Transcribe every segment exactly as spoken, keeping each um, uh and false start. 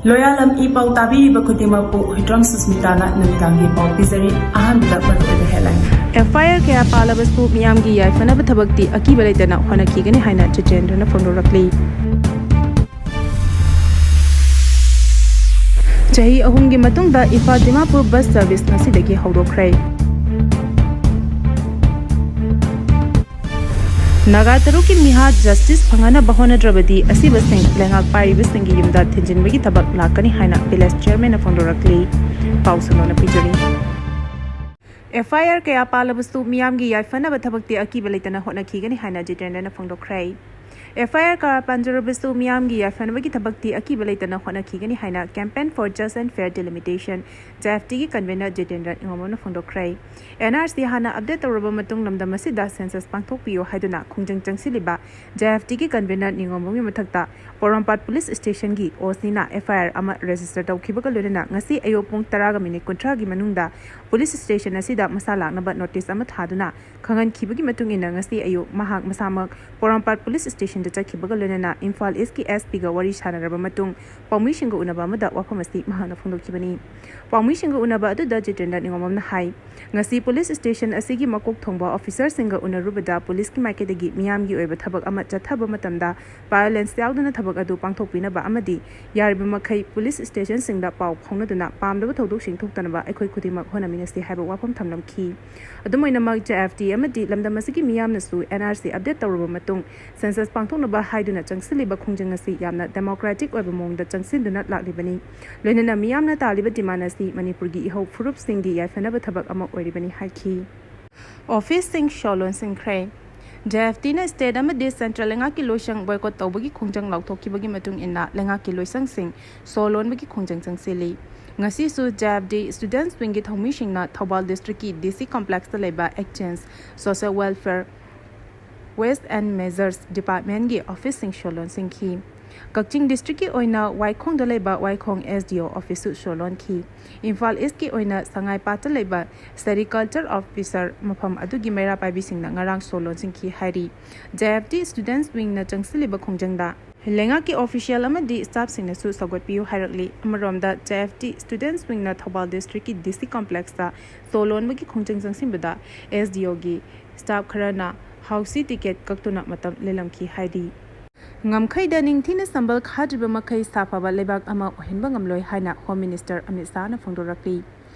ꯂꯣꯌꯥꯂꯝ E ꯄꯥꯎ ꯇꯥꯕꯤꯔꯤꯕ ꯈꯨꯗꯤꯡꯃꯛꯄꯨ ꯍꯨꯏꯗ꯭ꯔꯣꯝ ꯁꯨꯁꯃꯤꯇꯥꯅ ꯅꯨꯃꯤꯗꯥꯡꯒꯤ ꯄꯥꯎ ꯄꯤꯖꯔꯤ꯫ ꯑꯍꯥꯟꯕꯗ ꯃꯔꯨꯑꯣꯏꯕ headline꯫ ꯑꯦꯐ ꯑꯥꯏ ꯑꯥꯔ ꯀꯌꯥ ꯄꯥꯜꯂꯕꯁꯨ ꯃꯤꯌꯥꯝꯒꯤ ꯌꯥꯏꯐꯅꯕ ꯊꯕꯛꯇꯤ ꯑꯀꯤꯕ ꯂꯩꯇꯅ ꯍꯣꯠꯅꯈꯤꯒꯅꯤ ꯍꯥꯏꯅ ꯖꯤꯇꯦꯟꯗ꯭ꯔꯅ ꯐꯣꯡꯗꯣꯔꯛꯂꯤ꯫ ꯆꯍꯤ ꯑꯍꯨꯝꯒꯤ ꯃꯇꯨꯡꯗ ꯏꯝꯐꯥꯜ ꯗꯤꯃꯥꯄꯨꯔ bus service ꯉꯁꯤꯗꯒꯤ ꯍꯧꯗꯣꯛꯈ꯭ꯔꯦ꯫ ꯅꯥꯒꯥ ꯇꯔꯨꯛꯀꯤ ꯃꯤꯍꯥꯠ justice ꯐꯪꯍꯟꯅꯕ ꯍꯣꯠꯅꯗ꯭ꯔꯕꯗꯤ ꯑꯁꯤꯕꯁꯤꯡ ꯂꯩꯉꯥꯛ ꯄꯥꯏꯔꯤꯕꯁꯤꯡꯒꯤ ꯌꯨꯝꯗ ꯊꯤꯟꯖꯤꯟꯕꯒꯤ ꯊꯕꯛ ꯂꯥꯛꯀꯅꯤ ꯍꯥꯏꯅ village chairmanꯅ ꯐꯣꯡꯗꯣꯔꯛꯂꯤ꯫ ꯄꯥꯎ ꯁꯟꯗꯣꯛꯅ ꯄꯤꯖꯔꯤ꯫ ꯑꯦꯐ ꯑꯥꯏ ꯑꯥꯔ ꯀꯌꯥ ꯄꯥꯜꯂꯕꯁꯨ ꯃꯤꯌꯥꯝꯒꯤ ꯌꯥꯏꯐꯅꯕ ꯊꯕꯛꯇꯤ ꯑꯀꯤꯕ ꯂꯩꯇꯅ ꯍꯣꯠꯅꯈꯤꯒꯅꯤ ꯍꯥꯏꯅ ꯖꯤꯇꯦꯟꯗ꯭ꯔꯅ ꯐꯣꯡꯗꯣꯛꯈ꯭ꯔꯦ꯫ ꯑꯦꯐ ꯑꯥꯏ ꯑꯥꯔ ꯀꯌꯥ ꯄꯥꯟꯖꯔꯕꯁꯨ ꯃꯤꯌꯥꯝꯒꯤ ꯌꯥꯏꯐꯅꯕꯒꯤ ꯊꯕꯛꯇꯤ ꯑꯀꯤꯕ ꯂꯩꯇꯅ ꯍꯣꯠꯅꯈꯤꯒꯅꯤ ꯍꯥꯏꯅ Campaign for Just and Fair Delimitation, JFDꯒꯤ convener ꯖꯤꯇꯦꯟꯗ꯭ꯔ ꯅꯤꯉꯣꯝꯕꯝꯅ ꯐꯣꯡꯗꯣꯛꯈ꯭ꯔꯦ꯫ ꯑꯦꯟ ꯑꯥꯔ ꯁꯤ ꯍꯥꯟꯅ update ꯇꯧꯔꯕ ꯃꯇꯨꯡ ꯂꯝꯗꯝ ꯑꯁꯤꯗ census ꯄꯥꯡꯊꯣꯛꯄꯤꯌꯨ ꯍꯥꯏꯗꯨꯅ ꯈꯣꯡꯖꯪ ꯆꯪꯁꯤꯜꯂꯤꯕ JFDꯒꯤ convener ꯅꯤꯉꯣꯝꯕꯝꯒꯤ ꯃꯊꯛꯇ ꯄꯣꯔꯣꯝꯄꯥꯠ police stationꯒꯤ ꯑꯣꯁꯤꯅ ꯑꯦꯐ ꯑꯥꯏ ꯑꯥꯔ ꯑꯃ register ꯇꯧꯈꯤꯕꯒ ꯂꯣꯏꯅꯅ ꯉꯁꯤ ꯑꯌꯨꯛ ꯄꯨꯡ ꯇꯔꯥꯒ minute ꯀꯨꯟꯊ꯭ꯔꯥꯒꯤ ꯃꯅꯨꯡꯗ police station ꯑꯁꯤꯗ ꯃꯁꯥ ꯂꯥꯛꯅꯕ notice ꯑꯃ ꯊꯥꯗꯨꯅ ꯈꯪꯍꯟꯈꯤꯕꯒꯤ ꯃꯇꯨꯡ ꯏꯟꯅ ꯉꯁꯤ ꯑꯌꯨꯛ ꯃꯍꯥꯛ ꯃꯁꯥꯃꯛ ꯄꯣꯔꯣꯝꯄꯥꯠ police stationꯗ ꯆꯠꯈꯤꯕꯒ ꯂꯣꯏꯅꯅ ꯏꯝꯐꯥꯜ Eastꯀꯤ S Pꯒ ꯋꯥꯔꯤ ꯁꯥꯟꯅꯔꯕ ꯃꯇꯨꯡ ꯄꯥꯎꯃꯤꯁꯤꯡꯒ ꯎꯅꯕ ꯑꯃꯗ ꯋꯥꯐꯝ ꯑꯁꯤ ꯃꯍꯥꯛꯅ ꯐꯣꯡꯗꯣꯛꯈꯤꯕꯅꯤ꯫ ꯄꯥꯎꯃꯤꯁꯤꯡꯒ ꯎꯅꯕ ꯑꯗꯨꯗ ꯖꯤꯇꯦꯟꯗ꯭ꯔ ꯅꯤꯉꯣꯝꯕꯝꯅ ꯍꯥꯏ, ꯉꯁꯤ police station ꯑꯁꯤꯒꯤ ꯃꯀꯣꯛ ꯊꯣꯡꯕ officerꯁꯤꯡꯒ ꯎꯅꯔꯨꯕꯗ policeꯀꯤ ꯃꯥꯏꯀꯩꯗꯒꯤ ꯃꯤꯌꯥꯝꯒꯤ ꯑꯣꯏꯕ ꯊꯕꯛ ꯑꯃ ꯆꯠꯊꯕ ꯃꯇꯝꯗ violence ꯌꯥꯎꯗꯅ ꯊꯕꯛ ꯑꯗꯨ ꯄꯥꯡꯊꯣꯛꯄꯤꯅꯕ ꯑꯃꯗꯤ ꯌꯥꯔꯤꯕ ꯃꯈꯩ police stationꯁꯤꯡꯗ ꯄꯥꯎ ꯐꯥꯎꯅꯗꯨꯅ ꯄꯥꯝꯗꯕ ꯊꯧꯗꯣꯛꯁꯤꯡ ꯊꯣꯛꯇꯅꯕ ꯑꯩꯈꯣꯏ ꯈꯨꯗꯤꯡꯃꯛ ꯍꯣꯠꯅꯃꯤꯟꯅꯁꯤ ꯍꯥꯏꯕ ꯋꯥꯐꯝ ꯊꯝꯂꯝꯈꯤ꯫ ꯑꯗꯨꯝ ꯑꯣꯏꯅꯃꯛ, JFD ꯑꯃꯗꯤ ꯂꯝꯗꯝ ꯑꯁꯤꯒꯤ ꯃꯤꯌꯥꯝꯅꯁꯨ ꯑꯦꯟ ꯑꯥꯔ ꯁꯤ update ꯇꯧꯔꯕ ꯃꯇꯨꯡ census ꯄꯥꯡꯊꯣꯛꯅꯕ ꯍꯥꯏꯗꯨꯅ ꯆꯪꯁꯤꯜꯂꯤꯕ ꯈꯣꯡꯖꯪ ꯑꯁꯤ ꯌꯥꯝꯅ democratic ꯑꯣꯏꯕ ꯃꯑꯣꯡꯗ ꯆꯪꯁꯤꯟꯗꯨꯅ ꯂꯥꯛꯂꯤꯕꯅꯤ꯫ ꯂꯣꯏꯅꯅ ꯃꯤꯌꯥꯝꯅ ꯇꯥꯜꯂꯤꯕ demand ꯑꯁꯤ ꯃꯅꯤꯄꯨꯔꯒꯤ ꯏꯍꯧ ꯐꯨꯔꯨꯞꯁꯤꯡꯒꯤ ꯌꯥꯏꯐꯅꯕ ꯊꯕꯛ ꯑꯃ ꯑꯣꯏꯔꯤꯕꯅꯤ ꯍꯥꯏꯈꯤ꯫ Officeꯁꯤꯡ ꯁꯣ ꯂꯣꯟꯁꯤꯟꯈ꯭ꯔꯦ꯫ JFDꯅ state ꯑꯃꯗꯤ central ꯂꯩꯉꯥꯛꯀꯤ ꯂꯣꯏꯁꯪ boycott ꯇꯧꯕꯒꯤ ꯈꯣꯡꯖꯪ ꯂꯥꯎꯊꯣꯛꯈꯤꯕꯒꯤ ꯃꯇꯨꯡ ꯏꯟꯅ ꯂꯩꯉꯥꯛꯀꯤ ꯂꯣꯏꯁꯪꯁꯤꯡ ꯁꯣ ꯂꯣꯟꯕꯒꯤ ꯈꯣꯡꯖꯪ ꯆꯪꯁꯤꯜꯂꯤ꯫ ꯉꯁꯤꯁꯨ JFD students wingꯒꯤ ꯊꯧꯃꯤꯁꯤꯡꯅ ꯊꯧꯕꯥꯜ districtꯀꯤ DC complexꯇ ꯂꯩꯕ Exchange, Social Welfare, Ways and Measures departmentꯀꯤ officeꯁꯤꯡ ꯁꯣ ꯂꯣꯟꯁꯤꯟꯈꯤ꯫ ꯀꯛꯆꯤꯡ ꯗꯤꯁꯇ꯭ꯔꯤꯛꯀꯤ ꯑꯣꯏꯅ ꯋꯥꯏꯈꯣꯡꯗ ꯂꯩꯕ ꯋꯥꯏꯈꯣꯡ S D O officeꯁꯨ ꯁꯣ ꯂꯣꯟꯈꯤ꯫ ꯏꯝꯐꯥꯜ ꯏꯁꯀꯤ ꯑꯣꯏꯅ ꯁꯉꯥꯏꯄꯥꯠꯇ ꯂꯩꯕ Sericulture officer ꯃꯐꯝ ꯑꯗꯨꯒꯤ ꯃꯩꯔꯥ ꯄꯥꯏꯕꯤꯁꯤꯡꯅ ꯉꯔꯥꯡ ꯁꯣ ꯂꯣꯟꯁꯤꯟꯈꯤ ꯍꯥꯏꯔꯤ꯫ J F T Students Wingꯅ ꯆꯪꯁꯤꯜꯂꯤꯕ ꯈꯣꯡꯖꯪꯗ ꯂꯩꯉꯥꯛꯀꯤ official ꯑꯃꯗꯤ staffꯁꯤꯡꯅꯁꯨ ꯁꯧꯒꯠꯄꯤꯌꯨ ꯍꯥꯏꯔꯛꯂꯤ꯫ ꯑꯃꯔꯣꯝꯗ, J F T Students Wingꯅ Thoubal ꯗꯤꯁꯇ꯭ꯔꯤꯛꯀꯤ D C complexꯇ ꯁꯣ ꯂꯣꯟꯕꯒꯤ ꯈꯣꯡꯖꯪ ꯆꯪꯁꯤꯟꯕꯗ S D Oꯒꯤ staff ꯈꯔꯅ ꯍꯥꯎꯁꯤ ꯇꯤꯀꯦꯠ ꯀꯛꯇꯨꯅ ꯃꯇꯝ ꯂꯦꯜꯂꯝꯈꯤ ꯍꯥꯏꯔꯤ꯫ ꯉꯝꯈꯩꯗ ꯅꯤꯡꯊꯤꯅ ꯁꯝꯕꯜ ꯈꯥꯗ꯭ꯔꯤꯕ ꯃꯈꯩ ꯁꯥꯐꯕ ꯂꯩꯕꯥꯛ ꯑꯃ ꯑꯣꯏꯍꯟꯕ ꯉꯝꯂꯣꯏ ꯍꯥꯏꯅ Home Minister ꯑꯃꯤꯠ ꯁꯥꯍꯅ ꯐꯣꯡꯗꯣꯔꯛꯂꯤ꯫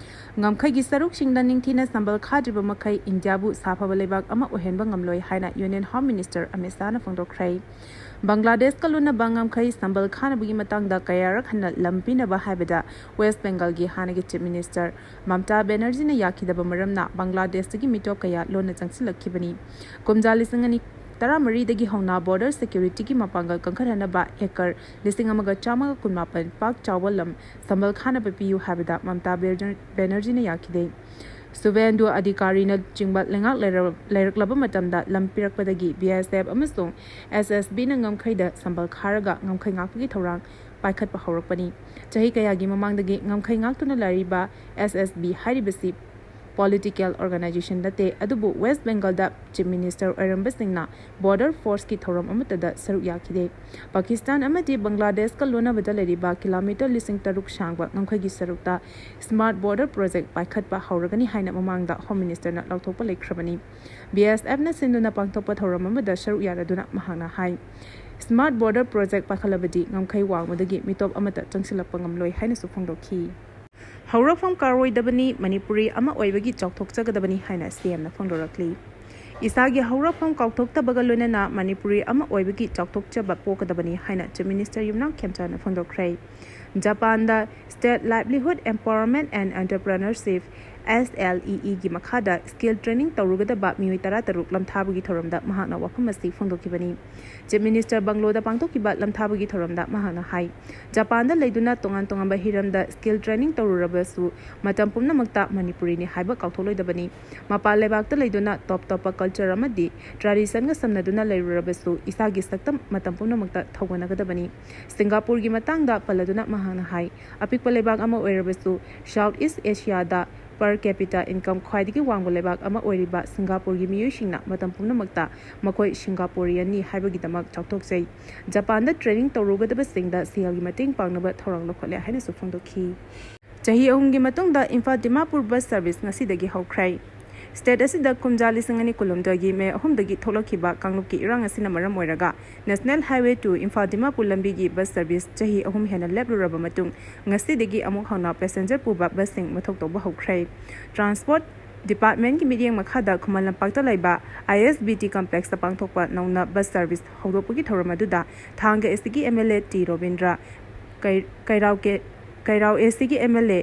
ꯉꯝꯈꯩꯒꯤ ꯁꯔꯨꯛꯁꯤꯡꯗ ꯅꯤꯡꯊꯤꯅ ꯁꯝꯕꯜ ꯈꯥꯗ꯭ꯔꯤꯕ ꯃꯈꯩ ꯏꯟꯗꯤꯌꯥꯕꯨ ꯁꯥꯐꯕ ꯂꯩꯕꯥꯛ ꯑꯃ ꯑꯣꯏꯍꯟꯕ ꯉꯝꯂꯣꯏ ꯍꯥꯏꯅ Union Home Minister ꯑꯃꯤꯠ ꯁꯥꯍꯅ ꯐꯣꯡꯗꯣꯛꯈ꯭ꯔꯦ꯫ ꯕꯪꯒ꯭ꯂꯥꯗꯦꯁꯀ ꯂꯣꯟꯅꯕ ꯉꯝꯈꯩ ꯁꯝꯕꯜ ꯈꯥꯅꯕꯒꯤ ꯃꯇꯥꯡꯗ ꯀꯌꯥꯔꯛ ꯍꯟꯅ ꯂꯝ ꯄꯤꯅꯕ ꯍꯥꯏꯕꯗ West Bengalꯒꯤ ꯍꯥꯟꯅꯒꯤ Chief Minister ꯃꯝꯇꯥ ꯕꯦꯅꯔꯖꯤꯅ ꯌꯥꯈꯤꯗꯕ ꯃꯔꯝꯅ ꯕꯪꯒ꯭ꯂꯥꯗꯦꯁꯇꯒꯤ ꯃꯤꯇꯣꯞ ꯀꯌꯥ ꯂꯣꯟꯅ ꯆꯪꯁꯤꯜꯂꯛꯈꯤꯕꯅꯤ꯫ ꯀꯨꯝꯖꯥ ꯂꯤꯁꯤꯡ ꯑꯅꯤ ꯇꯔꯥꯃꯔꯤꯗꯒꯤ ꯍꯧꯅ border securityꯒꯤ ꯃꯄꯥꯡꯒꯜ ꯀꯟꯈꯠꯍꯟꯅꯕ acre ꯂꯤꯁꯤꯡ ꯑꯃꯒ ꯆꯥꯝꯃꯒ ꯀꯨꯟꯃꯥꯄꯟ ꯄꯥꯛ ꯆꯥꯎꯕ ꯂꯝ ꯁꯝꯕꯜ ꯈꯥꯅꯕ ꯄꯤꯌꯨ ꯍꯥꯏꯕꯗ ꯃꯝꯇꯥ ꯕꯦꯅꯔ-, ꯕꯦꯅꯔꯖꯤꯅ ꯌꯥꯈꯤꯗꯦ꯫ ꯁꯨꯚꯦꯟꯗꯨ ꯑꯙꯤꯀꯥꯔꯤꯅꯆꯤꯡꯕ ꯂꯩꯉꯥꯛ ꯂꯩꯔ-, ꯂꯩꯔꯛꯂꯕ ꯃꯇꯝꯗ ꯂꯝ ꯄꯤꯔꯛꯄꯗꯒꯤ B S F ꯑꯃꯁꯨꯡ S S Bꯅ ꯉꯝꯈꯩꯗ ꯁꯝꯕꯜ ꯈꯥꯔꯒ ꯉꯝꯈꯩ ꯉꯥꯛꯄꯒꯤ ꯊꯧꯔꯥꯡ ꯄꯥꯏꯈꯠꯄ ꯍꯧꯔꯛꯄꯅꯤ꯫ ꯆꯍꯤ ꯀꯌꯥꯒꯤ ꯃꯃꯥꯡꯗꯒꯤ ꯉꯝꯈꯩ ꯉꯥꯛꯇꯨꯅ ꯂꯩꯔꯤꯕ S S B ꯍꯥꯏꯔꯤꯕꯁꯤ political organization ꯅꯠꯇꯦ, ꯑꯗꯨꯕꯨ West Bengalꯗ Chief Minister ꯑꯣꯏꯔꯝꯕꯁꯤꯡꯅ border forceꯀꯤ ꯊꯧꯔꯝ ꯑꯃꯠꯇꯗ ꯁꯔꯨꯛ ꯌꯥꯈꯤꯗꯦ꯫ ꯄꯥꯀꯤꯁꯇꯥꯟ ꯑꯃꯗꯤ ꯕꯪꯒ꯭ꯂꯥꯗꯦꯁꯀ ꯂꯣꯟꯅꯕꯗ ꯂꯩꯔꯤꯕ kilometre ꯂꯤꯁꯤꯡ ꯇꯔꯨꯛ ꯁꯥꯡꯕ ꯉꯝꯈꯩꯒꯤ ꯁꯔꯨꯛꯇ Smart Border Project ꯄꯥꯏꯈꯠꯄ ꯍꯧꯔꯒꯅꯤ ꯍꯥꯏꯅ ꯃꯃꯥꯡꯗ Home Ministerꯅ ꯂꯥꯎꯊꯣꯛꯄ ꯂꯩꯈ꯭ꯔꯕꯅꯤ꯫ B S Fꯅ ꯁꯤꯟꯗꯨꯅ ꯄꯥꯡꯊꯣꯛꯄ ꯊꯧꯔꯝ ꯑꯃꯗ ꯁꯔꯨꯛ ꯌꯥꯅꯗꯨꯅ ꯃꯍꯥꯛꯅ ꯍꯥꯏ, Smart Border Project ꯄꯥꯏꯈꯠꯂꯕꯗꯤ ꯉꯝꯈꯩ ꯋꯥꯡꯃꯗꯒꯤ ꯃꯤꯇꯣꯞ ꯑꯃꯠꯇ ꯆꯪꯁꯤꯜꯂꯛꯄ ꯉꯝꯂꯣꯏ ꯍꯥꯏꯅꯁꯨ ꯐꯣꯡꯗꯣꯛꯈꯤ꯫ ꯍꯧꯔꯛꯐꯝ ꯀꯥꯎꯔꯣꯏꯗꯕꯅꯤ, ꯃꯅꯤꯄꯨꯔꯤ ꯑꯃ ꯑꯣꯏꯕꯒꯤ ꯆꯥꯎꯊꯣꯛꯆꯒꯗꯕꯅꯤ ꯍꯥꯏꯅ C Mꯅ ꯐꯣꯡꯗꯣꯔꯛꯂꯤ꯫ ꯏꯁꯥꯒꯤ ꯍꯧꯔꯛꯐꯝ ꯀꯥꯎꯊꯣꯛꯇꯕꯒ ꯂꯣꯏꯅꯅ ꯃꯅꯤꯄꯨꯔꯤ ꯑꯃ ꯑꯣꯏꯕꯒꯤ ꯆꯥꯎꯊꯣꯛꯆꯕ ꯄꯣꯛꯀꯗꯕꯅꯤ ꯍꯥꯏꯅ Chief Minister ꯌꯨꯝꯅꯥꯝ ꯈꯦꯝꯆꯥꯟꯅ ꯐꯣꯡꯗꯣꯛꯈ꯭ꯔꯦ꯫ ꯖꯄꯥꯟꯗ State Livelihood Empowerment and Entrepreneurship S L E ꯏꯒꯤ ꯃꯈꯥꯗ ꯁ꯭ꯀꯤꯜ ꯇ꯭ꯔꯦꯅꯤꯡ ꯇꯧꯔꯨꯒꯗꯕ ꯃꯤꯑꯣꯏ ꯇꯔꯥ ꯇꯔꯨꯛ ꯂꯝꯊꯥꯕꯒꯤ ꯊꯧꯔꯝꯗ ꯃꯍꯥꯛꯅ ꯋꯥꯐꯝ ꯑꯁꯤ ꯐꯣꯡꯗꯣꯛꯈꯤꯕꯅꯤ꯫ ꯆꯤꯐ ꯃꯤꯅꯤꯁꯇꯔ ꯕꯪꯒ꯭ꯂꯣꯗ ꯄꯥꯡꯊꯣꯛꯈꯤꯕ ꯂꯝꯊꯥꯕꯒꯤ ꯊꯧꯔꯝꯗ ꯃꯍꯥꯛꯅ ꯍꯥꯏ, ꯖꯄꯥꯟꯗ ꯂꯩꯗꯨꯅ ꯇꯣꯉꯥꯟ ꯇꯣꯉꯥꯟꯕ ꯍꯤꯔꯝꯗ ꯁ꯭ꯀꯤꯜ ꯇ꯭ꯔꯦꯅꯤꯡ ꯇꯧꯔꯨꯔꯕꯁꯨ ꯃꯇꯝ ꯄꯨꯝꯅꯃꯛꯇ ꯃꯅꯤꯄꯨꯔꯤꯅꯤ ꯍꯥꯏꯕ ꯀꯥꯎꯊꯣꯛꯂꯣꯏꯗꯕꯅꯤ꯫ ꯃꯄꯥꯟ ꯂꯩꯕꯥꯛꯇ ꯂꯩꯗꯨꯅ ꯇꯣꯞ ꯇꯣꯞꯄ ꯀꯜꯆꯔ ꯑꯃꯗꯤ ꯇ꯭ꯔꯦꯗꯤꯁꯟꯒ ꯁꯝꯅꯗꯨꯅ ꯂꯩꯔꯨꯔꯕꯁꯨ ꯏꯁꯥꯒꯤ ꯁꯛꯇꯝ ꯃꯇꯝ ꯄꯨꯝꯅꯃꯛꯇ ꯊꯧꯒꯠꯅꯒꯗꯕꯅꯤ꯫ ꯁꯤꯡꯒꯥꯄꯨꯔꯒꯤ ꯃꯇꯥꯡꯗ ꯄꯜꯂꯗꯨꯅ ꯃꯍꯥꯛꯅ ꯍꯥꯏ, ꯑꯄꯤꯛꯄ ꯂꯩꯕꯥꯛ ꯑꯃ ꯑꯣꯏꯔꯕꯁꯨ ꯁꯥꯎꯠ ꯏꯁ ꯑꯦꯁꯤꯌꯥꯗ per capita income ꯈ꯭ꯋꯥꯏꯗꯒꯤ ꯋꯥꯡꯕ ꯂꯩꯕꯥꯛ ꯑꯃ ꯑꯣꯏꯔꯤꯕ ꯁꯤꯡꯒꯥꯄꯨꯔꯒꯤ ꯃꯤꯑꯣꯏꯁꯤꯡꯅ ꯃꯇꯝ ꯄꯨꯝꯅꯃꯛꯇ ꯃꯈꯣꯏ ꯁꯤꯡꯒꯥꯄꯨꯔꯤꯌꯟꯅꯤ ꯍꯥꯏꯕꯒꯤꯗꯃꯛ ꯆꯥꯎꯊꯣꯛꯆꯩ꯫ ꯖꯄꯥꯟꯗ ꯇ꯭ꯔꯦꯅꯤꯡ ꯇꯧꯔꯨꯒꯗꯕꯁꯤꯡꯗ ꯁꯦꯜꯒꯤ ꯃꯇꯦꯡ ꯄꯥꯡꯅꯕ ꯊꯧꯔꯥꯡ ꯂꯧꯈꯠꯂꯦ ꯍꯥꯏꯅꯁꯨ ꯐꯣꯡꯗꯣꯛꯈꯤ꯫ ꯆꯍꯤ ꯑꯍꯨꯝꯒꯤ ꯃꯇꯨꯡꯗ ꯏꯝꯐꯥꯜ ꯗꯤꯃꯥꯄꯨꯔ ꯕꯁ ꯁꯔꯚꯤꯁ ꯉꯁꯤꯗꯒꯤ ꯍꯧꯈ꯭ꯔꯦ꯫ ꯁ꯭ꯇꯦꯠ ꯑꯁꯤꯗ ꯀꯨꯝꯖꯥ ꯂꯤꯁꯤꯡ ꯑꯅꯤ ꯀꯨꯟꯍꯨꯝꯗꯣꯏꯒꯤ ꯃꯦ ꯑꯍꯨꯝꯗꯒꯤ ꯊꯣꯛꯂꯛꯈꯤꯕ ꯀꯥꯡꯂꯨꯞꯀꯤ ꯏꯔꯥꯡ ꯑꯁꯤꯅ ꯃꯔꯝ ꯑꯣꯏꯔꯒ national highway two Imphal Dimapur ꯂꯝꯕꯤꯒꯤ ꯕꯁ ꯁꯔꯚꯤꯁ ꯆꯍꯤ ꯑꯍꯨꯝ ꯍꯦꯟꯅ ꯂꯦꯞꯂꯨꯔꯕ ꯃꯇꯨꯡ ꯉꯁꯤꯗꯒꯤ ꯑꯃꯨꯛ ꯍꯧꯅ ꯄꯦꯁꯦꯟꯖꯔ ꯄꯨꯕ ꯕꯁꯁꯤꯡ ꯃꯊꯧ ꯇꯧꯕ ꯍꯧꯈ꯭ꯔꯦ꯫ ꯇ꯭ꯔꯥꯟꯁꯄꯣꯔꯠ ꯗꯤꯄꯥꯔꯠꯃꯦꯟꯠꯀꯤ ꯃꯤꯠꯌꯦꯡ ꯃꯈꯥꯗ ꯈꯨꯃꯟ ꯂꯝꯄꯥꯛꯇ ꯂꯩꯕ ꯑꯥꯏ ꯑꯦꯁ ꯕꯤ ꯇꯤ ꯀꯝꯄ꯭ꯂꯦꯛꯁꯇ ꯄꯥꯡꯊꯣꯛꯄ ꯅꯧꯅ ꯕꯁ ꯁꯔꯚꯤꯁ ꯍꯧꯗꯣꯛꯄꯒꯤ ꯊꯧꯔꯝ ꯑꯗꯨꯗ ꯊꯥꯡꯒ ꯑꯦꯁ ꯇꯤꯒꯤ ꯑꯦꯝ ꯑꯦꯜ ꯑꯦ ꯇꯤ ꯔꯣꯕꯤꯟꯗ꯭ꯔ, ꯀꯩ-, ꯀꯩꯔꯥꯎ ꯀꯦ-, ꯀꯩꯔꯥꯎ ꯑꯦꯁ ꯇꯤꯒꯤ ꯑꯦꯝ ꯑꯦꯜ ꯑꯦ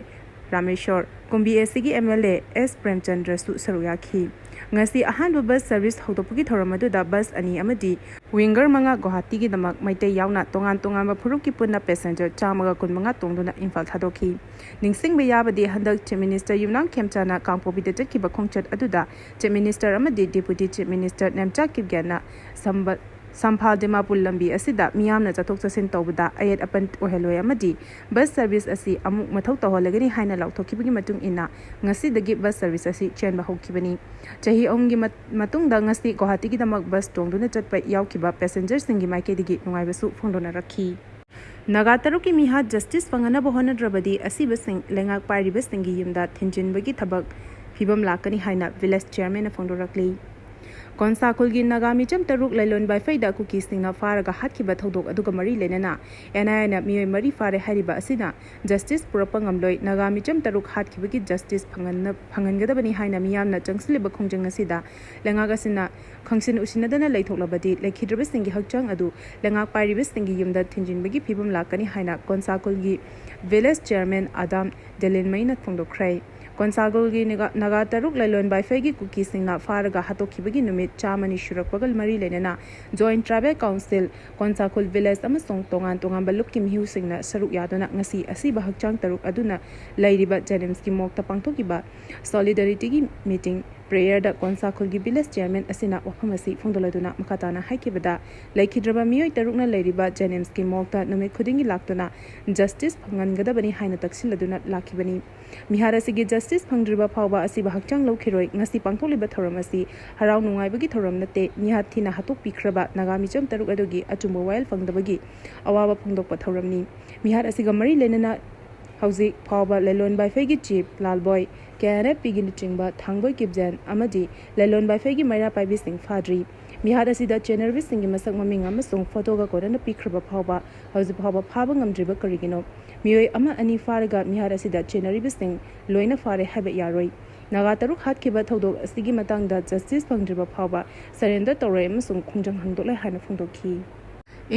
ꯔꯥꯃꯦꯁꯣꯔ, ꯀꯨꯝꯕꯤ ꯑꯦꯁ ꯇꯤꯒꯤ ꯑꯦꯝ ꯑꯦꯜ ꯑꯦ ꯑꯦꯁ ꯄ꯭ꯔꯦꯝꯆꯟꯗ꯭ꯔꯁꯨ ꯁꯔꯨꯛ ꯌꯥꯈꯤ꯫ ꯉꯁꯤ ꯑꯍꯥꯟꯕ ꯕꯁ ꯁꯔꯚꯤꯁ ꯍꯧꯗꯣꯛꯄꯒꯤ ꯊꯧꯔꯝ ꯑꯗꯨꯗ ꯕꯁ ꯑꯅꯤ ꯑꯃꯗꯤ ꯋꯤꯡꯒꯔ ꯃꯉꯥ ꯒꯨꯋꯥꯍꯥꯇꯤꯒꯤꯗꯃꯛ ꯃꯩꯇꯩ ꯌꯥꯎꯅ ꯇꯣꯉꯥꯟ ꯇꯣꯉꯥꯟꯕ ꯐꯨꯔꯨꯞꯀꯤ ꯄꯨꯟꯅ ꯄꯦꯁꯦꯟꯖꯔ ꯆꯥꯝꯃꯒ ꯀꯨꯟꯃꯉꯥ ꯇꯣꯡꯗꯨꯅ ꯏꯝꯐꯥꯜ ꯊꯥꯗꯣꯛꯈꯤ꯫ ꯅꯤꯡꯁꯤꯡꯕ ꯌꯥꯕꯗꯤ, ꯍꯟꯗꯛ ꯆꯤꯐ ꯃꯤꯅꯤꯁꯇꯔ ꯌꯨꯝꯅꯥꯝ ꯈꯦꯝꯆꯥꯅ ꯀꯥꯡꯄꯣꯛꯄꯤꯗ ꯆꯠꯈꯤꯕ ꯈꯣꯡꯆꯠ ꯑꯗꯨꯗ ꯆꯤꯐ ꯃꯤꯅꯤꯁꯇꯔ ꯑꯃꯗꯤ deputy chief minister Nemcha ꯀꯤꯞꯒꯦꯟꯅ ꯁꯝꯕ-, ꯁꯝꯐꯥꯜ Dimapur ꯂꯝꯕꯤ ꯑꯁꯤꯗ ꯃꯤꯌꯥꯝꯅ ꯆꯠꯊꯣꯛ ꯆꯠꯁꯤꯟ ꯇꯧꯕꯗ ꯑꯌꯦꯠ ꯑꯄꯟ ꯑꯣꯏꯍꯜꯂꯣꯏ ꯑꯃꯗꯤ ꯕꯁ ꯁꯔꯚꯤꯁ ꯑꯁꯤ ꯑꯃꯨꯛ ꯃꯊꯧ ꯇꯧꯍꯜꯂꯒꯅꯤ ꯍꯥꯏꯅ ꯂꯥꯎꯊꯣꯛꯈꯤꯕꯒꯤ ꯃꯇꯨꯡ ꯏꯟꯅ ꯉꯁꯤꯗꯒꯤ ꯕꯁ ꯁꯔꯚꯤꯁ ꯑꯁꯤ ꯆꯦꯟꯕ ꯍꯧꯈꯤꯕꯅꯤ꯫ ꯆꯍꯤ ꯑꯍꯨꯝꯒꯤ ꯃꯠ-, ꯃꯇꯨꯡꯗ ꯉꯁꯤ ꯒꯨꯋꯥꯍꯥꯇꯤꯒꯤꯗꯃꯛ ꯕꯁ ꯇꯣꯡꯗꯨꯅ ꯆꯠꯄ ꯌꯥꯎꯈꯤꯕ ꯄꯦꯁꯦꯟꯖꯔꯁꯤꯡꯒꯤ ꯃꯥꯏꯀꯩꯗꯒꯤ ꯅꯨꯡꯉꯥꯏꯕꯁꯨ ꯐꯣꯡꯗꯣꯛꯅꯔꯛꯈꯤ꯫ ꯅꯥꯒꯥ ꯇꯔꯨꯛꯀꯤ ꯃꯤꯍꯥꯠ ꯖꯁꯇꯤꯁ ꯐꯪꯍꯟꯅꯕ ꯍꯣꯠꯅꯗ꯭ꯔꯕꯗꯤ ꯑꯁꯤꯕꯁꯤꯡ ꯂꯩꯉꯥꯛ ꯄꯥꯏꯔꯤꯕꯁꯤꯡꯒꯤ ꯌꯨꯝꯗ ꯊꯤꯟꯖꯤꯟꯕꯒꯤ ꯊꯕꯛ ꯐꯤꯕꯝ ꯂꯥꯛꯀꯅꯤ ꯍꯥꯏꯅ ꯚꯤꯂꯦꯖ ꯆꯤꯌꯔꯃꯦꯟꯅ ꯐꯣꯡꯗꯣꯔꯛꯂꯤ꯫ ꯀꯣꯟꯁꯥꯈꯨꯜꯒꯤ ꯅꯥꯒꯥ ꯃꯤꯆꯝ ꯇꯔꯨꯛ ꯂꯩꯂꯣꯟ ꯕꯥꯏꯐꯩꯗ ꯀꯨꯀꯤꯁꯤꯡꯅ ꯐꯥꯔꯒ ꯍꯥꯠꯈꯤꯕ ꯊꯧꯗꯣꯛ ꯑꯗꯨꯒ ꯃꯔꯤ ꯂꯩꯅꯅ ꯑꯦꯟ ꯑꯥꯏ ꯑꯦꯅ ꯃꯤꯑꯣꯏ ꯃꯔꯤ ꯐꯥꯔꯦ ꯍꯥꯏꯔꯤꯕ ꯑꯁꯤꯅ ꯖꯁꯇꯤꯁ ꯄꯨꯔꯛꯄ ꯉꯝꯂꯣꯏ꯫ ꯅꯥꯒꯥ ꯃꯤꯆꯝ ꯇꯔꯨꯛ ꯍꯥꯠꯈꯤꯕꯒꯤ ꯖꯁꯇꯤꯁ ꯐꯪꯍꯟꯅ-, ꯐꯪꯍꯟꯒꯗꯕꯅꯤ ꯍꯥꯏꯅ ꯃꯤꯌꯥꯝꯅ ꯆꯪꯁꯤꯜꯂꯤꯕ ꯈꯣꯡꯖꯪ ꯑꯁꯤꯗ ꯂꯩꯉꯥꯛ ꯑꯁꯤꯅ ꯈꯪꯁꯤꯟ ꯎꯁꯤꯟꯅꯗꯅ ꯂꯩꯊꯣꯛꯂꯕꯗꯤ ꯂꯩꯈꯤꯗ꯭ꯔꯕꯁꯤꯡꯒꯤ ꯍꯛꯆꯥꯡ ꯑꯗꯨ ꯂꯩꯉꯥꯛ ꯄꯥꯏꯔꯤꯕꯁꯤꯡꯒꯤ ꯌꯨꯝꯗ ꯊꯤꯟꯖꯤꯟꯕꯒꯤ ꯐꯤꯕꯝ ꯂꯥꯛꯀꯅꯤ ꯍꯥꯏꯅ ꯀꯣꯟꯁꯥꯈꯨꯜꯒꯤ ꯚꯤꯂꯦꯖ ꯆꯤꯌꯔꯃꯦꯟ ꯑꯗꯥꯝ ꯗꯦꯂꯤꯟꯃꯩꯅ ꯐꯣꯡꯗꯣꯛꯈ꯭ꯔꯦ꯫ ꯀꯣꯟꯁꯥꯒꯨꯜꯒꯤ ꯅꯥꯒꯥ ꯇꯔꯨꯛ ꯂꯩꯂꯣꯟ ꯕꯥꯏꯐꯩꯒꯤ ꯀꯨꯀꯤꯁꯤꯡꯅ ꯐꯥꯔꯒ ꯍꯥꯠꯇꯣꯛꯈꯤꯕꯒꯤ ꯅꯨꯃꯤꯠ ꯆꯥꯝꯃꯅꯤ ꯁꯨꯔꯛꯄꯒ ꯃꯔꯤ ꯂꯩꯅꯅ Joint Tribal Council, ꯀꯣꯟꯁꯥꯈꯨꯜ Village ꯑꯃꯁꯨꯡ ꯇꯣꯉꯥꯟ ꯇꯣꯉꯥꯟꯕ ꯂꯨꯞꯀꯤ ꯃꯤꯍꯨꯁꯤꯡꯅ ꯁꯔꯨꯛ ꯌꯥꯗꯨꯅ ꯉꯁꯤ ꯑꯁꯤꯕ ꯍꯛꯆꯥꯡ ꯇꯔꯨꯛ ꯑꯗꯨꯅ ꯂꯩꯔꯤꯕ JNIMSꯀꯤ morgueꯗ ꯄꯥꯡꯊꯣꯛꯈꯤꯕ Solidarity meeting prayerꯗ ꯀꯣꯟꯁꯥꯈꯨꯜꯒꯤ Village Chairman ꯑꯁꯤꯅ ꯋꯥꯐꯝ ꯑꯁꯤ ꯐꯣꯡꯗꯣꯛꯂꯗꯨꯅ ꯃꯈꯥ ꯇꯥꯅ ꯍꯥꯏꯈꯤꯕꯗ, ꯂꯩꯈꯤꯗ꯭ꯔꯕ ꯃꯤꯑꯣꯏ ꯇꯔꯨꯛꯅ ꯂꯩꯔꯤꯕ JNIMSꯀꯤ morguꯗ ꯅꯨꯃꯤꯠ ꯈꯨꯗꯤꯡꯒꯤ ꯂꯥꯛꯇꯨꯅ justice ꯐꯪꯍꯟꯒꯗꯕꯅꯤ ꯍꯥꯏꯅ ꯇꯛꯁꯤꯜꯂꯗꯨꯅ ꯂꯥꯛꯈꯤꯕꯅꯤ꯫ ꯃꯤꯍꯥꯠ ꯑꯁꯤꯒꯤ justice ꯐꯪꯗ꯭ꯔꯤꯕ ꯐꯥꯎꯕ ꯑꯁꯤꯕ ꯍꯛꯆꯥꯡ ꯂꯧꯈꯤꯔꯣꯏ꯫ ꯉꯁꯤ ꯄꯥꯡꯊꯣꯛꯂꯤꯕ ꯊꯧꯔꯝ ꯑꯁꯤ ꯍꯔꯥꯎ ꯅꯨꯡꯉꯥꯏꯕꯒꯤ ꯊꯧꯔꯝ ꯅꯠꯇꯦ, ꯃꯤꯍꯥꯠ ꯊꯤꯅ ꯍꯥꯠꯇꯣꯛꯄꯤꯈ꯭ꯔꯕ ꯅꯥꯒꯥ ꯃꯤꯆꯝ ꯇꯔꯨꯛ ꯑꯗꯨꯒꯤ ꯑꯆꯨꯝꯕ ꯋꯥꯌꯦꯜ ꯐꯪꯗꯕꯒꯤ ꯑꯋꯥꯕ ꯐꯣꯡꯗꯣꯛꯄ ꯊꯧꯔꯝꯅꯤ꯫ ꯃꯤꯍꯥꯠ ꯑꯁꯤꯒ ꯃꯔꯤ ꯂꯩꯅꯅ ꯍꯧꯖꯤꯛ ꯐꯥꯎꯕ ꯂꯩꯂꯣꯟ ꯕꯥꯏꯐꯩꯒꯤ chief ꯂꯥꯜꯕꯣꯏ, KNFPꯒꯤ ꯂꯨꯆꯤꯡꯕ ꯊꯥꯡꯕꯣꯏ ꯀꯤꯞꯖꯦꯟ ꯑꯃꯗꯤ ꯂꯩꯂꯣꯟ ꯕꯥꯏꯐꯩꯒꯤ ꯃꯩꯔꯥ ꯄꯥꯏꯕꯤꯁꯤꯡ ꯐꯥꯗ꯭ꯔꯤ꯫ ꯃꯤꯍꯥꯠ ꯑꯁꯤꯗ ꯆꯦꯟꯅꯔꯤꯕꯁꯤꯡꯒꯤ ꯃꯁꯛ ꯃꯃꯤꯡ ꯑꯃꯁꯨꯡ photoꯒ ꯀꯣꯟꯅꯅ ꯄꯤꯈ꯭ꯔꯕ ꯐꯥꯎꯕ ꯍꯧꯖꯤꯛ ꯐꯥꯎꯕ ꯐꯥꯕ ꯉꯝꯗ꯭ꯔꯤꯕ ꯀꯔꯤꯒꯤꯅꯣ? ꯃꯤꯑꯣꯏ ꯑꯃ ꯑꯅꯤ ꯐꯥꯔꯒ ꯃꯤꯍꯥꯠ ꯑꯁꯤꯗ ꯆꯦꯟꯅꯔꯤꯕꯁꯤꯡ ꯂꯣꯏꯅ ꯐꯥꯔꯦ ꯍꯥꯏꯕ ꯌꯥꯔꯣꯏ꯫ ꯅꯥꯒꯥ ꯇꯔꯨꯛ ꯍꯥꯠꯈꯤꯕ ꯊꯧꯗꯣꯛ ꯑꯁꯤꯒꯤ ꯃꯇꯥꯡꯗ justice ꯐꯪꯗ꯭ꯔꯤꯕ ꯐꯥꯎꯕ surrender ꯇꯧꯔꯣꯏ ꯑꯃꯁꯨꯡ ꯈꯣꯡꯖꯪ ꯍꯥꯡꯗꯣꯛꯂꯣꯏ ꯍꯥꯏꯅ ꯐꯣꯡꯗꯣꯛꯈꯤ꯫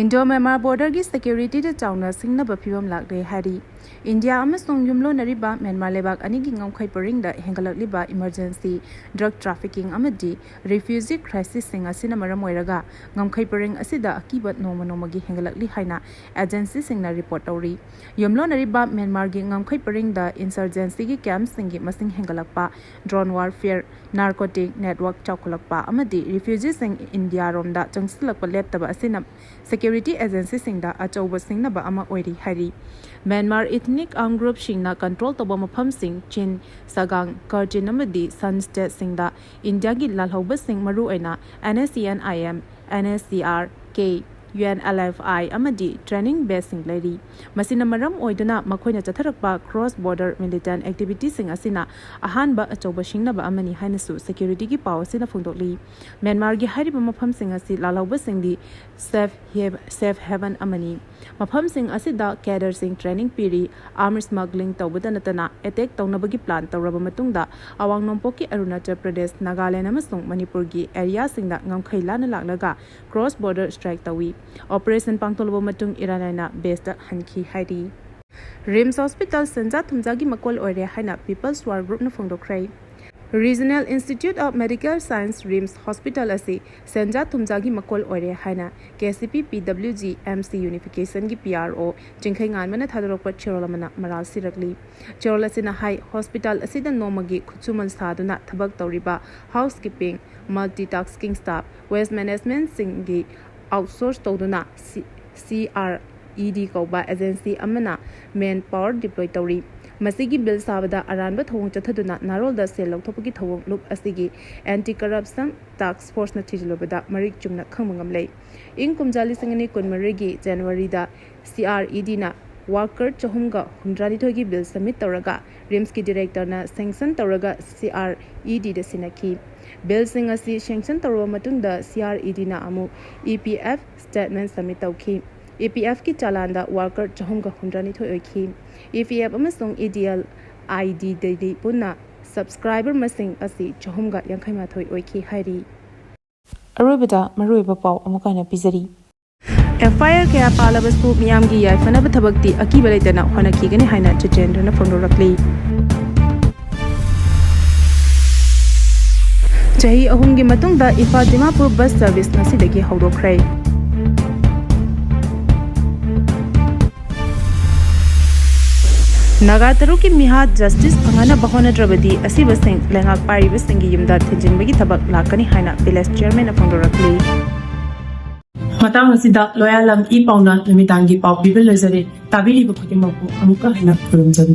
Indo Myanmar borderꯒꯤ securityꯗ ꯆꯥꯎꯅ ꯁꯤꯡꯅꯕ ꯐꯤꯕꯝ ꯂꯥꯛꯂꯦ ꯍꯥꯏꯔꯤ꯫ ꯏꯟꯗꯤꯌꯥ ꯑꯃꯁꯨꯡ ꯌꯨꯝꯂꯣꯟꯅꯔꯤꯕ ꯃ꯭ꯌꯥꯟꯃꯥꯔ ꯂꯩꯕꯥꯛ ꯑꯅꯤꯒꯤ ꯉꯝꯈꯩ ꯄꯔꯤꯡꯗ ꯍꯦꯟꯒꯠꯂꯛꯂꯤꯕ emergency drug trafficking ꯑꯃꯗꯤ refugee crisisꯁꯤꯡ ꯑꯁꯤꯅ ꯃꯔꯝ ꯑꯣꯏꯔꯒ ꯉꯝꯈꯩ ꯄꯔꯤꯡ ꯑꯁꯤꯗ ꯑꯀꯤꯕ ꯅꯣꯡꯃ ꯅꯣꯡꯃꯒꯤ ꯍꯦꯟꯒꯠꯂꯛꯂꯤ ꯍꯥꯏꯅ agencyꯁꯤꯡꯅ report ꯇꯧꯔꯤ꯫ ꯌꯨꯝꯂꯣꯟꯅꯔꯤꯕ ꯃ꯭ꯌꯥꯟꯃꯥꯔꯒꯤ ꯉꯝꯈꯩ ꯄꯔꯤꯡꯗ insurgencyꯒꯤ campꯁꯤꯡꯒꯤ ꯃꯁꯤꯡ ꯍꯦꯟꯒꯠꯂꯛꯄ, drone warfare, narcotic network ꯆꯥꯎꯈꯠꯂꯛꯄ ꯑꯃꯗꯤ refugeeꯁꯤꯡ ꯏꯟꯗꯤꯌꯥꯔꯣꯝꯗ ꯆꯪꯁꯤꯜꯂꯛꯄ ꯂꯦꯞꯇꯕ ꯑꯁꯤꯅ security agencyꯁꯤꯡꯗ ꯑꯆꯧꯕ ꯁꯤꯡꯅꯕ ꯑꯃ ꯑꯣꯏꯔꯤ ꯍꯥꯏꯔꯤ꯫ ꯃ꯭ꯌꯥꯟꯃꯥꯔ ethnic armed groupꯁꯤꯡꯅ control ꯇꯧꯕ ꯃꯐꯝꯁꯤꯡ ꯆꯤꯟ, ꯁꯒꯥꯡ, ꯀꯔꯆꯤꯟ ꯑꯃꯗꯤ ꯁꯟ stateꯁꯤꯡꯗ ꯏꯟꯗꯤꯌꯥꯒꯤ ꯂꯥꯜꯍꯧꯕꯁꯤꯡ ꯃꯔꯨꯑꯣꯏꯅ NSCN-IM, NSCR-K, UNLF-I ꯑꯃꯗꯤ training baseꯁꯤꯡ ꯂꯩꯔꯤ꯫ ꯃꯁꯤꯅ ꯃꯔꯝ ꯑꯣꯏꯗꯨꯅ ꯃꯈꯣꯏꯅ ꯆꯠꯊꯔꯛꯄ cross border militant activityꯁꯤꯡ ꯑꯁꯤꯅ ꯑꯍꯥꯟꯕ ꯑꯆꯧꯕ ꯁꯤꯡꯅꯕ ꯑꯃꯅꯤ ꯍꯥꯏꯅꯁꯨ securityꯒꯤ ꯄꯥꯎ ꯑꯁꯤꯅ ꯐꯣꯡꯗꯣꯛꯂꯤ꯫ ꯃ꯭ꯌꯥꯟꯃꯥꯔꯒꯤ ꯍꯥꯏꯔꯤꯕ ꯃꯐꯝꯁꯤꯡ ꯑꯁꯤ ꯂꯥꯜꯍꯧꯕꯁꯤꯡꯗꯤ safe hav-, safe haven ꯑꯃꯅꯤ꯫ ꯃꯐꯝꯁꯤꯡ ꯑꯁꯤꯗ cadreꯁꯤꯡ training ꯄꯤꯔꯤ꯫ Arms smuggling ꯇꯧꯕꯗ ꯅꯠꯇꯅ attack ꯇꯧꯅꯕꯒꯤ plan ꯇꯧꯔꯕ ꯃꯇꯨꯡꯗ, ꯑꯋꯥꯡ ꯅꯣꯡꯄꯣꯛꯀꯤ ꯑꯔꯨꯅꯥꯆꯜ ꯄ꯭ꯔꯗꯦꯁ, ꯅꯥꯒꯥꯂꯦꯟ ꯑꯃꯁꯨꯡ ꯃꯅꯤꯄꯨꯔꯒꯤ areaꯁꯤꯡꯗ ꯉꯝꯈꯩ ꯂꯥꯟꯅ ꯂꯥꯛꯂꯒ cross border strike ꯇꯧꯏ꯫ Operation ꯄꯥꯡꯊꯣꯛꯂꯕ ꯃꯇꯨꯡ ꯏꯔꯥꯏ ꯂꯥꯏꯅ baseꯇ ꯍꯟꯈꯤ ꯍꯥꯏꯔꯤ꯫ ꯔꯤꯝꯁ ꯍꯣꯁꯄꯤꯇꯥꯜ ꯁꯦꯟꯖꯥ ꯊꯨꯝꯖꯥꯒꯤ ꯃꯀꯣꯜ ꯑꯣꯏꯔꯦ ꯍꯥꯏꯅ People's War Groupꯅ ꯐꯣꯡꯗꯣꯛꯈ꯭ꯔꯦ꯫ Regional Institute of Medical Science RIMS hospital ꯑꯁꯤ ꯁꯦꯟꯖꯥ ꯊꯨꯝꯖꯥꯒꯤ ꯃꯀꯣꯜ ꯑꯣꯏꯔꯦ ꯍꯥꯏꯅ KCP PWG MC Unificationꯒꯤ PRO ꯆꯤꯡꯈꯩꯉꯥꯟꯕꯅ ꯊꯥꯗꯣꯔꯛꯄ ꯆꯦꯔꯣꯜ ꯑꯃꯅ ꯃꯔꯥꯜ ꯁꯤꯔꯛꯂꯤ꯫ ꯆꯦꯔꯣꯜ ꯑꯁꯤꯅ ꯍꯥꯏ, ꯍꯣꯁꯄꯤꯇꯥꯜ ꯑꯁꯤꯗ ꯅꯣꯡꯃꯒꯤ ꯈꯨꯠꯁꯨꯃꯟ ꯁꯥꯗꯨꯅ ꯊꯕꯛ ꯇꯧꯔꯤꯕ housekeeping, multitasking staff, waste managementꯁꯤꯡꯒꯤ outsource ꯇꯧꯗꯨꯅ CRED ꯀꯧꯕ agency ꯑꯃꯅ man power deploy ꯇꯧꯔꯤ꯫ ꯃꯁꯤꯒꯤ ꯕꯤꯜ ꯁꯥꯕꯗ ꯑꯔꯥꯟꯕ ꯊꯧꯑꯣꯡ ꯆꯠꯊꯗꯨꯅ ꯅꯥꯔꯣꯜꯗ ꯁꯦꯜ ꯂꯧꯊꯣꯛꯄꯒꯤ ꯊꯧꯑꯣꯡ ꯂꯨꯞ ꯑꯁꯤꯒꯤ Anti Corruption Task Forceꯅ ꯊꯤꯖꯤꯜꯂꯨꯕꯗ ꯃꯔꯤꯛ ꯆꯨꯝꯅ ꯈꯪꯕ ꯉꯝꯂꯦ꯫ ꯏꯪ ꯀꯨꯝꯖꯥ ꯂꯤꯁꯤꯡ ꯑꯅꯤ ꯀꯨꯟꯃꯔꯤꯒꯤ Januaryꯗ CREDꯅ worker ꯆꯍꯨꯝꯒ ꯍꯨꯝꯗ꯭ꯔꯥꯅꯤꯊꯣꯏꯒꯤ ꯕꯤꯜ submit ꯇꯧꯔꯒ ꯔꯤꯝꯁꯀꯤ directorꯅ sanction ꯇꯧꯔꯒ CREDꯗ ꯁꯤꯟꯅꯈꯤ꯫ ꯕꯤꯜꯁꯤꯡ ꯑꯁꯤ sanction ꯇꯧꯔꯕ ꯃꯇꯨꯡꯗ CREDꯅ ꯑꯃꯨꯛ EPF statement submit ꯇꯧꯈꯤ꯫ EPFꯀꯤ ꯆꯂꯥꯟꯗ worker ꯆꯍꯨꯝꯒ ꯍꯨꯝꯗ꯭ꯔꯥꯅꯤꯊꯣꯏ ꯑꯣꯏꯈꯤ꯫ EPF ꯑꯃꯁꯨꯡ EDL IDꯗꯗꯤ ꯄꯨꯟꯅ subscriber ꯃꯁꯤꯡ ꯑꯁꯤ ꯆꯍꯨꯝꯒ ꯌꯥꯡꯈꯩ ꯃꯥꯊꯣꯏ ꯑꯣꯏꯈꯤ ꯍꯥꯏꯔꯤ꯫ ꯑꯔꯣꯏꯕꯗ ꯃꯔꯨꯑꯣꯏꯕ ꯄꯥꯎ ꯑꯃꯨꯛ ꯍꯟꯅ ꯄꯤꯖꯔꯤ꯫ FIR ꯀꯌꯥ ꯄꯥꯜꯂꯕꯁꯨ ꯃꯤꯌꯥꯝꯒꯤ ꯌꯥꯏꯐꯅꯕ ꯊꯕꯛꯇꯤ ꯑꯀꯤꯕ ꯂꯩꯇꯅ ꯍꯣꯠꯅꯈꯤꯒꯅꯤ ꯍꯥꯏꯅ ꯖꯤꯇꯦꯟꯗ꯭ꯔꯅ ꯐꯣꯡꯗꯣꯔꯛꯂꯤ꯫ ꯆꯍꯤ ꯑꯍꯨꯝꯒꯤ ꯃꯇꯨꯡꯗ ꯏꯝꯐꯥꯜ ꯗꯤꯃꯥꯄꯨꯔ bus service ꯉꯁꯤꯗꯒꯤ ꯍꯧꯗꯣꯛꯈ꯭ꯔꯦ꯫ ꯅꯥꯒꯥ ꯇꯔꯨꯛꯀꯤ ꯃꯤꯍꯥꯠ justice ꯐꯪꯍꯟꯅꯕ ꯍꯣꯠꯅꯗ꯭ꯔꯕꯗꯤ ꯑꯁꯤꯕꯁꯤꯡ ꯂꯩꯉꯥꯛ ꯄꯥꯏꯔꯤꯕꯁꯤꯡꯒꯤ ꯌꯨꯝꯗ ꯊꯤꯟꯖꯤꯟꯕꯒꯤ ꯊꯕꯛ ꯂꯥꯛꯀꯅꯤ ꯍꯥꯏꯅ village chairmanꯅ ꯐꯣꯡꯗꯣꯔꯛꯂꯤ꯫ ꯃꯇꯥꯡ ꯑꯁꯤꯗ ꯂꯣꯌꯥꯂꯝ ꯏ ꯄꯥꯎꯅ ꯅꯨꯃꯤꯗꯥꯡꯒꯤ ꯄꯥꯎ ꯄꯤꯕ ꯂꯣꯏꯖꯔꯦ꯫ ꯇꯥꯕꯤꯔꯤꯕ ꯈꯨꯗꯤꯡꯃꯛꯄꯨ ꯑꯃꯨꯛꯀ ꯍꯟꯅ ꯈꯨꯔꯨꯝꯖꯔꯤ꯫